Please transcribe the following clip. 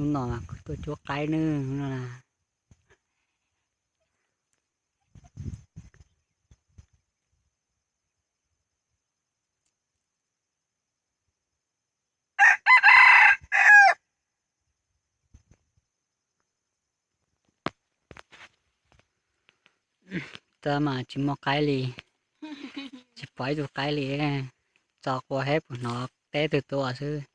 Hnub no kuv tuaj cuab qaib nawb no na. Tab mas tsis muaj qaib li, tsis pom ib tug qaib li. Tso qua hab puas hnov teb twg tua xwb.